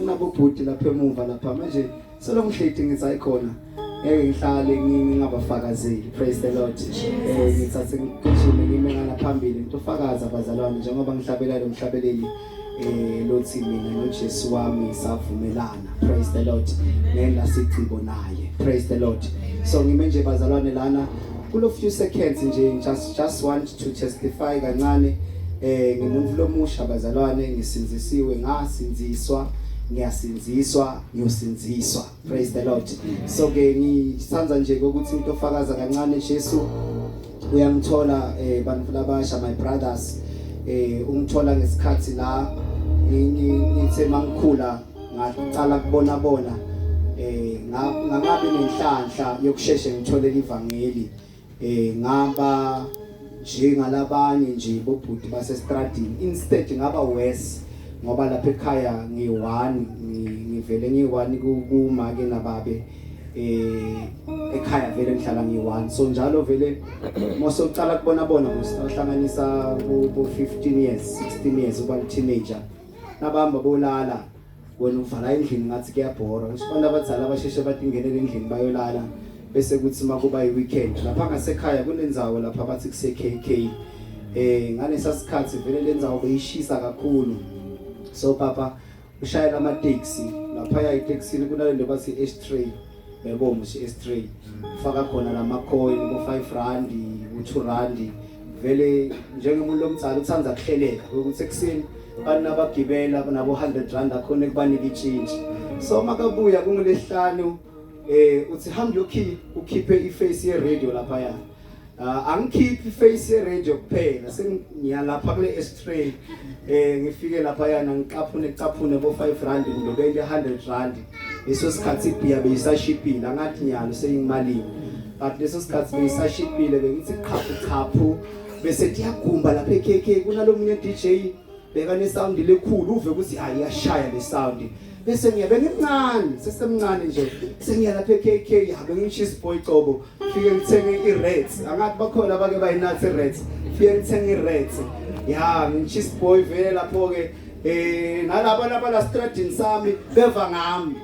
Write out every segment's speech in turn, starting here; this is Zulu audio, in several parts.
Kunabobhuti lapha emuva lapha manje solo ngihleti ngithi ayikhona ngeke ngihlale ngingabafakazeli. Praise the Lord. Ngithathe ngigijime ngime ngalaphambili ngitofakaza bazalwane njengoba ngihlabela lo mhlabeleli lothi mina noJesu wami savumelana. Praise the Lord. Ngena sigcibo naye. Praise the Lord. So ngime nje bazalwane lana kulo few seconds nje, just want to testify kancane. Ngimuntu lomusha bazalwane, ngisinzisiwe, ngasinziswa, ngiyasinziswa, ngiyosinziswa. Praise the Lord. So ke ngithanda nje ukuthi ngitofakaza kancane. Jesu uyangithola, bantu labasha, my brothers, ungithola ngesikhathi la ngithe mangikhula ngaqala kubona bona ngangabi nenhlanhla yokusheshe ngithole ivangeli, ngaba njengalabanye nje bobhuti basestradini. Instead ngaba worse ngoba lapha ekhaya ngiyi-one, ngivele ngiyi-one kumake nababe. Ekhaya vele ngihlala ngiyi-one, so njalo vele mosocala kubona bona mosahlanganisa ku 15 years, 16 years, uba teenager, nabahamba bolala, wena uvala endlini ngathi kuyabhora. Ngisho abantu abadala abasheshe batingenele endlini bayolala, bese kuthi makuba i-weekend lapha ngasekhaya kunendzawo lapha bathi kuse KK. Ngalesa sikhathi vele lendzawo beyishisa kakhulu, so papa ushayela ama-taxi lapha ya itaxini kunalento bathi ashtray, yabo musi ashtray, faka khona lama coin bo 5 rand, bo 2 rand. Vele njengomuntu lomdzala uthanda kuhleleka ukuthi ekuseni bantu nabagibela nabo 100 rand akhona kubanika itshintshi. So makabuya kungulesihlanu, uthi hamba uyokhipha, ukhiphe iface ye radio lapha ya. Angikhiphi iface ye radio kuphela, sengiyalapha kule ashtray, ngifike lapha yana ngiqaphune caphune bo 5 rand kumbe bente 100 rand. Leso sikhathi ibhiya beyisashipile, angathi nyalo seyingimalini, but leso sikhathi beyisashipile. Bengithi qhaphu qhaphu bese tiyagumba lapha eKK. Kunalomunye DJ beka ne sound lekhulu, uve ukuthi hayi, iyashaya le sound. Bese ngiyabe ngimncane, sesemncane nje, sengiya lapha eKK, yabe ngi-cheese boy cobo, fike ngithenge i-Reds. Angathi bakhona abake bayinatha i-Reds. Fike ngithenge i-Reds ya, ngi-cheese boy vele lapho ke. Nalabo laba la stradini sami beva ngami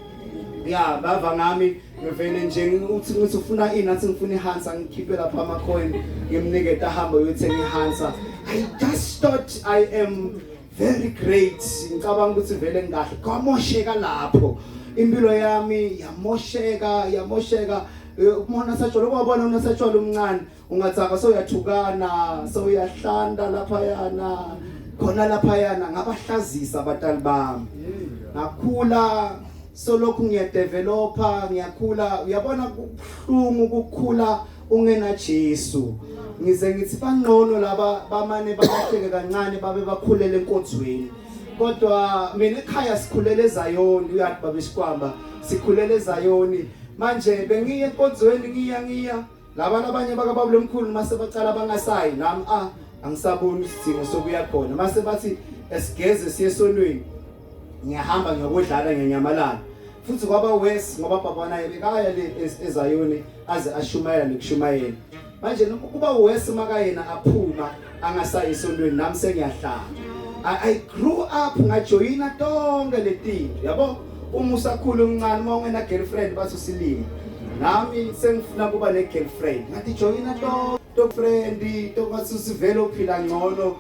ya, bava ngami ngivele nje uthi ngithi ufuna ini, athi ngifuna iHansa, ngikhiphe lapha ama coin, ngimnikete, ahambe uyothenga iHansa. I just thought I am very great, ngicabanga ukuthi vele ngikahle. Kwamosheka lapho impilo yami, yamosheka, yamosheka. Umona satshwala, kwabona unasatshwala umncane ungathaka, soyathukana, soyahlanda lapha yana khona lapha yana. Ngabahlazisa abatali bami. Ngakhula, solokhu ngiyadevelopa, ngiyakhula. Uyabona kubuhlungu ukukhula ungena Jesu. Ngize ngithi bangcono laba bamane balahleke kancane babe bakhulele enkonzweni, kodwa mina ekhaya sikhulele eZayoni. Uyathi babesikwamba sikhulele eZayoni. Manje bengiye enkonzweni, ngiya ngiya laba labanye bakababa lomkhulu, mase bacala bangasayi nami, angisaboni isidingo sokuya khona. Mase bathi esigeze siye esonweni, ngiyahamba ngiyokudlala, ngiyanyamalala futhi. Kwaba worse ngoba baba naye bekaya le eZayoni aze ashumayela nekushumayela. Manje kuba worse makayena aphuma angasayi esontweni, nami sengiyahlala. I grew up, ngajoyina tonke letinto, yabo. Uma usakhula umncane, uma ungena girlfriend bathi usilima. Nami sengifuna kuba ne girlfriend, ngathi joyina to friend to, ngathi usivele uphila ngcono,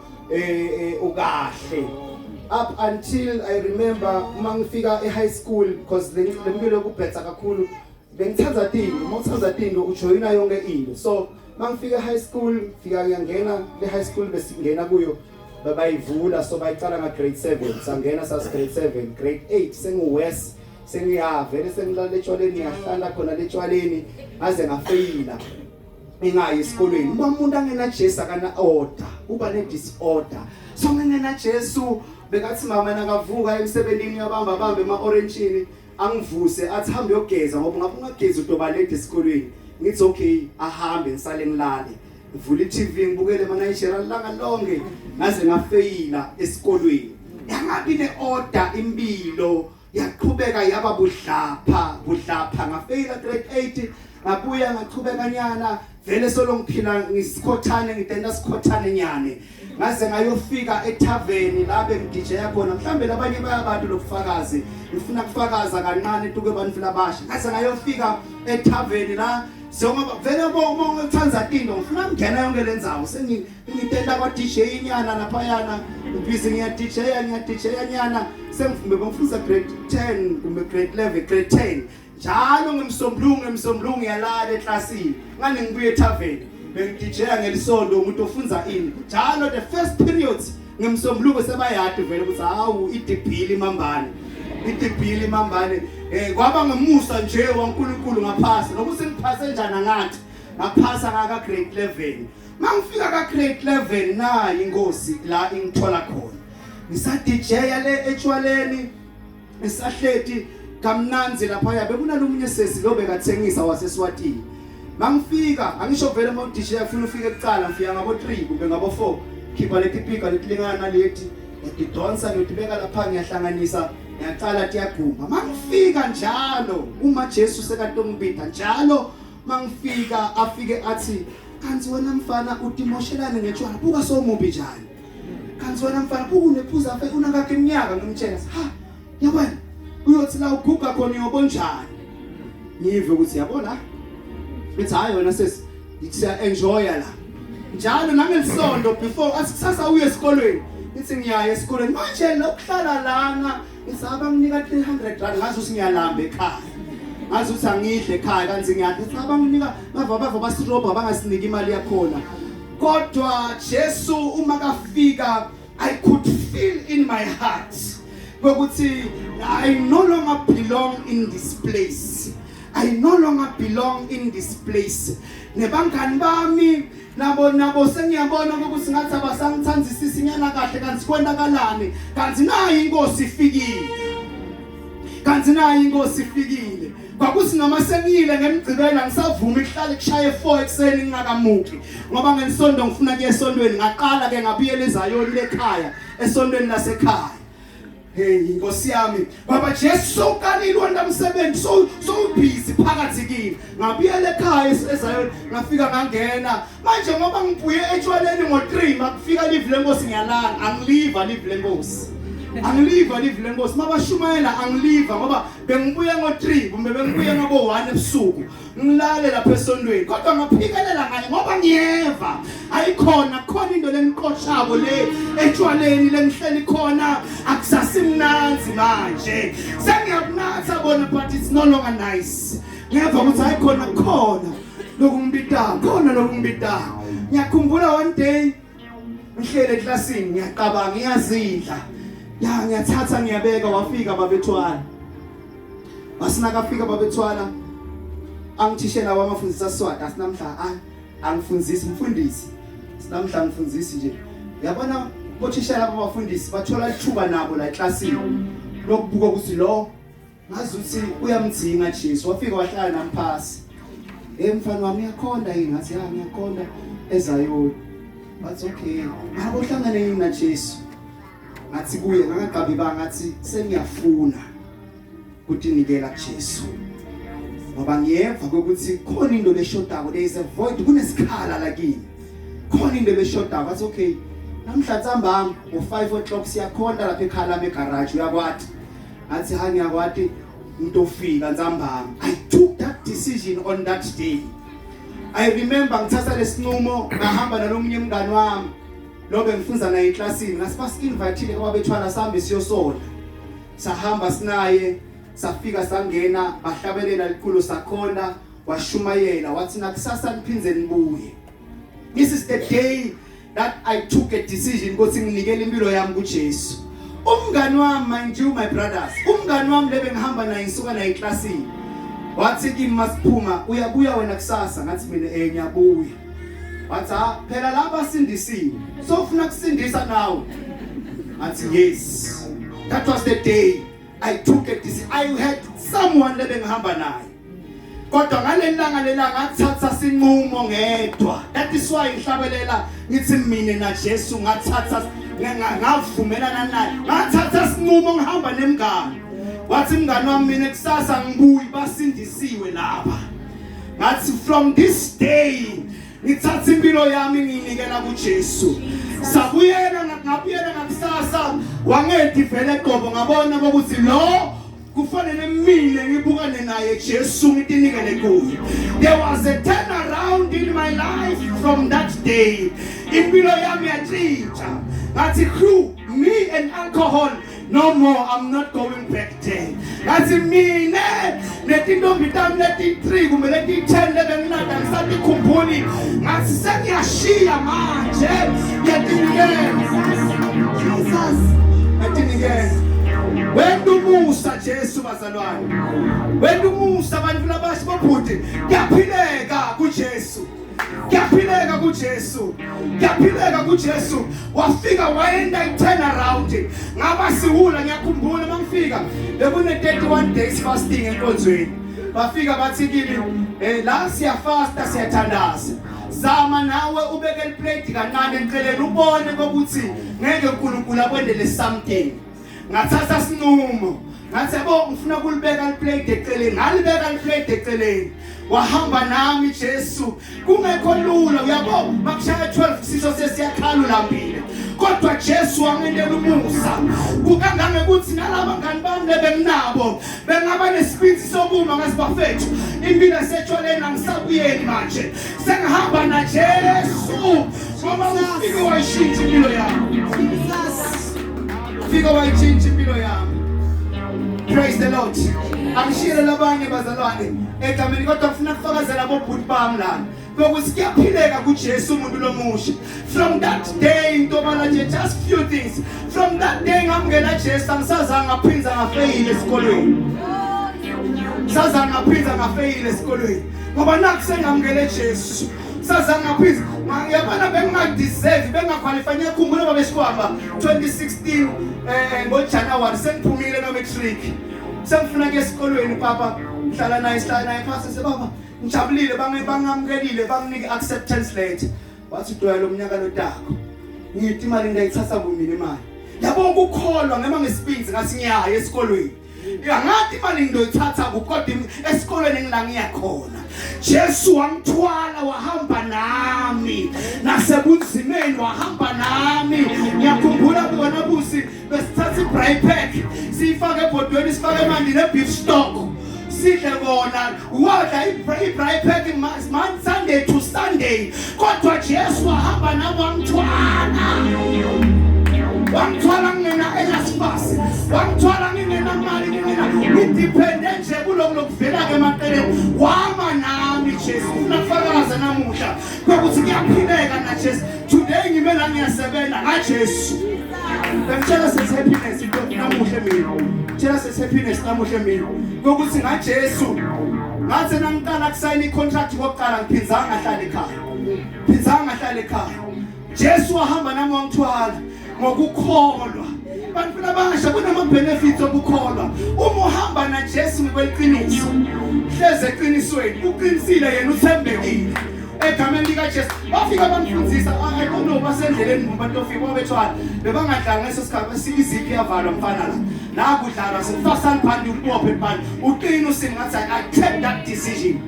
ukahle, up until I remember uma ngifika e high school, because le mpilo yokubhetha kakhulu bengithanda tinto. Uma uthanda tinto ujoyina yonke into. So mangifika e high school, fika ngiyangena le high school besingena kuyo, babayivula, so bayicala nga grade 7, sangena sas grade 7, grade 8 sengu worse, sengiyavele sengilala etshwaleni, ngiyahlala khona letshwaleni ngaze ngafeyila ingayi esikolweni. Uma umuntu angena Jesu akana order, uba ne disorder. So ngengena Jesu, bekathi mama nakavuka emsebenzini uyabamba bambe ema orangeini, angivuse athi hambe uyogeza ngoba ngabe ungagezi udoba late esikolweni. Ngithi okay, ahambe, ngisale ngilale, ngivula i-TV ngibukele ama Nigeria langa lonke ngaze ngafeyila esikolweni. Yangabi ne-order impilo, yaqhubeka yaba budlapha budlapha. Ngafeyila grade 8, ngabuya ngachubeka nyana. Vele solo ngiphila ngisikhothane, ngitenda sikhothane nyane, ngaze ngayofika ethaveni la bengi-DJ khona. Mhlambe labanye bayabantu lobufakazi, ngifuna kufakaza kancane tuke abantu labasha. Ngaze ngayofika ethaveni la, sengoba vele uma ngithanda tinto, ngifuna ngena yonke lendzawo, sengitenda kwa DJ inyana laphayana, ngibhizi ngiya DJ, ngiya DJ nyana. Sengifume bengifundisa grade 10 kumbe grade 11, grade 10. Njalo ngemsombuluko ngiyalala eklasini, ngane ngibuye ethaveni bengi-DJ ngelisonto. Umuntu ofunza ini njalo the first periods ngemsombuluko, sebayadi vele ukuthi hawu, idibhili imambane, idibhili imambane. Kwaba ngemusa nje waNkulunkulu ngaphasa, nokuthi ngiphase njani angathi, ngaphasa ngaka grade 11. Mangifika ka grade 11, nayi inkosi la ingithola khona ngisa DJ le etshwaleni, isahleti kamnanzi lapha. Bekunalomunye sesi lo bekathengisa waseSwatini. Mangifika, angisho vele uma uDJ afuna ufike ekucala, ngifika ngabo 3 kumbe ngabo 4, khipha leti pika letilingana naleti, ngidonsa, ngiyotibeka lapha, ngiyahlanganisa, ngiyaqala tiyaguma. Mangifika njalo, uma Jesu sekatongibida njalo mangifika, afike athi, "Kanti wena mfana utimoshelane ngetshwala, buka somubi njani? Kanti wena mfana, buka unephuza afe unakakhe iminyaka." Ngimtshela, "Ha, yabona, uyothi la uguga khona uyobonjani?" Ngive ukuthi yabona, ithi, "Hayi wena sesi, siya enjoy la njalo nangelisonto." Before athi, "Kusasa uye esikolweni," ngithi, "Ngiyaya esikolweni manje lokuhlala lana." Ngisaba nginika R300, ngazi ukuthi ngiyalamba ekhaya, ngazi ukuthi angidle ekhaya, kanti ngiyathi saba nginika, bava basiroba, bangasiniki imali yakhona. Kodwa Jesu uma kafika, I could feel in my heart ukuthi I no longer belong in this place, I no longer belong in this place. Nebangani bami nabo sengiyabona ukuthi ngathi abasangithandisisi inyana kahle. Kanti kwenzakalani? Kanti nayi inkosi ifikile, kanti nayi inkosi ifikile. Kwakuthi noma sengiyile ngemgcibela, ngisavuma ukuhlala kushaye 4 ekseni ngingakamuki, ngoba ngelisonto ngifuna kuye esontweni. Ngaqala ke ngabuyela eZayoni lekhaya, esontweni lasekhaya. Hey, inkosi yami, baba Jesu uqalile wona umsebenzi, so busy phakathi kimi. Ngabuyela ekhaya eZayoni, ngafika ngangena manje, ngoba ngibuye etshwaleni ngo3, makufika live lenkosi ngiyalala, angiliva live lenkosi, angiliva live lenkosi. Mabashumayela angiliva, ngoba bengibuye ngo3 kumbe bengibuye ngabo 1 ebusuku, ngilale lapha esontweni. Kodwa ngaphikelela ngaye ngoba ngiyeva ayikhona, khona into lengiqoshako le etshwaleni lengihleli khona, akusasimnanzi manje. Sengiyakunatha bona, but it's no longer nice. Ngiyeva ukuthi hayi, khona lokungibita, khona lokungibita. Ngiyakhumbula one day ngihlele eklasini, ngiyacabanga, ngiyazidla ya, ngiyathatha ngiyabeka. Wafika babethwala, wasinakafika babethwala, angithishela wamafundisa Swati, asinamhla angifundisi mfundisi, sinamhla ngifundisi nje. Yabona, bothishela abafundisi bathola ithuba nabo la eklasini lokubuka ukuthi lo ngazi ukuthi uyamdzinga Jesu. Wafika wahlala nami phasi. "Hey mfana wami, uyakhonda yini?" Ngathi, "Ya, ngiyakhonda eZayoni." Wathi, "Okay, ngabe uhlangane yini na Jesu?" Ngathi kuye, ngangaqabi ba, ngathi, "Sengiyafuna kutinikela kuJesu, ngoba ngiyeva ukuthi khona into leshodako, there is a void, kunesikhala la kimi, khona into leshodako." Wathi, "Okay, namhla ntsambama ngo5 o'clock siyakhonta lapha ekhaya lami egarage, uyakwati?" Ngathi, "Ha, ngiyakwati, ngitofika ntsambama." I took that decision on that day. I remember ngithatha lesinqumo, ngahamba nalomunye umngani wami lo bengifunza naye eklasini. Ngasi invite kwabethwala, sambe siyosola. Sahamba sinaye, safika sangena, bahlabelela liculo, sakhona, washumayela, wathi, "Nakusasa niphindze nibuye." This is the day that I took a decision ukuthi nginikele impilo yami kuJesu. Umngani wami, mind you my brothers, umngani wami lebe ngihamba naye, ngisuka naye eklasini, wathi kimi masiphuma, "Uyabuya wena kusasa?" Ngathi mina, "Eh, ngiyabuya." Wathi, "Ha, phela laba sindisiwe, so ufuna kusindisa nawe?" Ngathi, "Yes." That was the day I took a decision. I had someone lebe ngihamba naye, kodwa ngaleli langa lela ngathatha sinqumo ngedwa. That is why ngihlabelela ngithi, "Mina na Jesu ngathatha, ngavumelana naye, ngathatha sinqumo ngihamba nemngani." Wathi mngani wami, "Mina kusasa ngibuyi, basindisiwe lapha." Ngathi, "From this day Ngithatha impilo yami ngiyinikela kuJesu. Sabuyela ngabuyela ngakusasa wangedi vele qobo ngabona ukuthi lo kufanele mina ngibukane naye Jesu ngitinikele kuye. There was a turnaround in my life from that day. Impilo yami yatshintsha. Ngathi crew me and alcohol no more, I'm not going back there. Ngathi mina netintombi tami leti-3 kumbe leti-10 lebenginada ngisatikhumbuli, ngathi sengiyashiya manje, ngiyatinikela. Jesus. Ngiyatinikela. Wena umusa Jesu bazalwane, wena umusa abantu labasha bobhuti, kuyaphileka kuJesu, kuyaphileka kuJesu, kuyaphileka kuJesu. Wafika wayenda i-turn around, ngaba siwula. Ngiyakhumbula mangifika bekune 31 days fasting enkonzweni, bafika bathi kimi la siyafasta, siyathandaza, zama nawe ubeke iplate kancane eceleni ubone ukuthi ngeke uNkulunkulu akwendele something. Ngathatha sinqumo, ngathi yabo ngifuna kulibeka iplate eceleni, ngalibeka iplate eceleni, wahamba nami Jesu. Kungekho lula, uyabo, makushaya 12 siso sesiyakhala ulambile, kodwa Jesu wangendela umusa kukangangekuthi nalaba ngani bami lebenginabo bengaba nesibindi sokuma ngasibafethu, impilo esetshwaleni angisabuyeli manje, sengihamba na Jesu, ngoba ufike wayishintsha impilo yami. Jesus. Ufike wayishintsha impilo yami. Praise the Lord. Angishiyele labanye bazalwane egameni, kodwa ngifuna kufakazela bobhuti bami lana ukuthi kuyaphileka kuJesu umuntu lomusha. From that day, intobala nje, just few things, from that day ngamngena Jesu, angisazange ngaphinza ngafeyile esikolweni, sazange ngaphinza ngafeyile esikolweni, ngoba nakhu sengamukele Jesu, sazange ngaphinza. Yabona, bengingadeserve, bengaqualify. Ngiyakhumbula babesikwamba 2016 ngoJanuary sengiphumile no matric, sengifuna kuye esikolweni, papa ngihlala naye, sihlala naye phasi, sebaba ngijabulile, bangamukelile, banginike acceptance letter. Wathi doya lo mnyaka lotako, ngithi imali ngiyayithatha kumina imali, yabo, ukukholwa ngema ngesibindi, ngathi ngiyaya esikolweni, angathi imali ngizoyithatha kodwa esikolweni ngila ngiyakhona. Jesu wangithwala wahamba nami nasebunzimeni, wahamba nami. Ngiyakhumbula kubona busi besithatha ibraai pack siyifake ebhodweni, sifake manje ne-beef stock, sidle kona, wadla i-braai pack man Sunday to Sunday, kodwa Jesu wahamba nami, wangithwala, wangithwala ngingena eNSFAS, wangithwala ngingena mali, ngingena ngidepende nje kuloko lokuvela-ke emaqeleni, wama nami Jesu. Ufuna kufakaza namuhla kokuthi kuyaphileka na Jesu. Today ngime la ngiyasebenza ngaJesu. Bengitshela sethi happiness into namuhla mina, tshela sethi happiness namuhla mina kokuthi ngaJesu ngathi nangiqala kusayina icontract kokuqala, ngiphinzanga ngahlala ekhaya, phinzanga ngahlala ekhaya. Jesu wahamba nami wangithwala ngokukholwa. Bantu labasha, kunama benefits okukholwa uma uhamba na Jesu ngokweqiniso, hleze eqinisweni, uqinisile yena, uthembekile egameni likaJesu. Bafika bamfundisa, I don't know, basendleleni abantu ofika babethwala bebangadlali ngaleso sikhathi, iziphi yavalwa mfana, la la kudlalwa sekufasani phandi, ukubophe phandi, uqina usini. Ngathi I take that decision,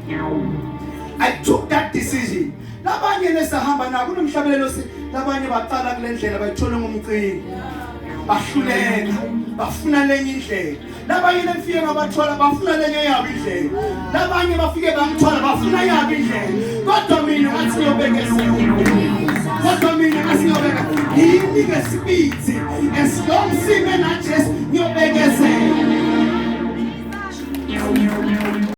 I took that decision. Labanye lesahamba nabo kunomhlabelelo labanye baqala kule ndlela bayithola ngumcimbi, bahluleka, bafuna lenye indlela. Labanye lefike ngabathola bafuna lenye yabo indlela, labanye bafike bangithola bafuna yabo indlela, kodwa mina ngathi ngiyobekezela, kodwa mina ngathi ngiyobeka yini ke sibindi, as long sime na Jesu ngiyobekezela.